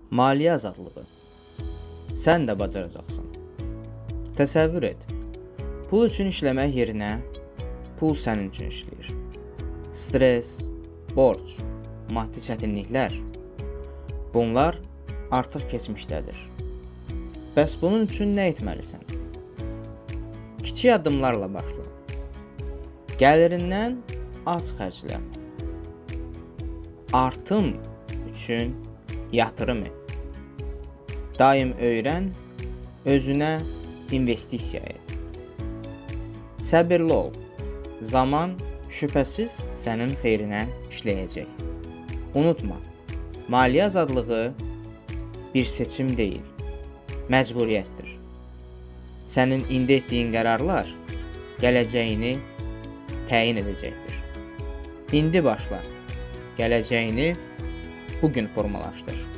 Maliyyə azadlığı. Sən də bacaracaqsan. Təsəvvür et. Pul üçün işləmək yerinə pul sənin üçün işləyir. Stres, borc, maddi çətinliklər, bunlar artıq keçmişdədir. Bəs bunun üçün nə etməlisən? Kiçik addımlarla başla. Gəlirindən az xərclə. Artım üçün yatırım et. Daim öyrən, özünə investisiya et. Səbirli ol. Zaman şübhəsiz sənin xeyrinə işləyəcək. Unutma, maliyyə azadlığı bir seçim deyil, məcburiyyətdir. Sənin indi etdiyin qərarlar gələcəyini təyin edəcəkdir. İndi başla. Gələcəyini bu gün formalaşdır.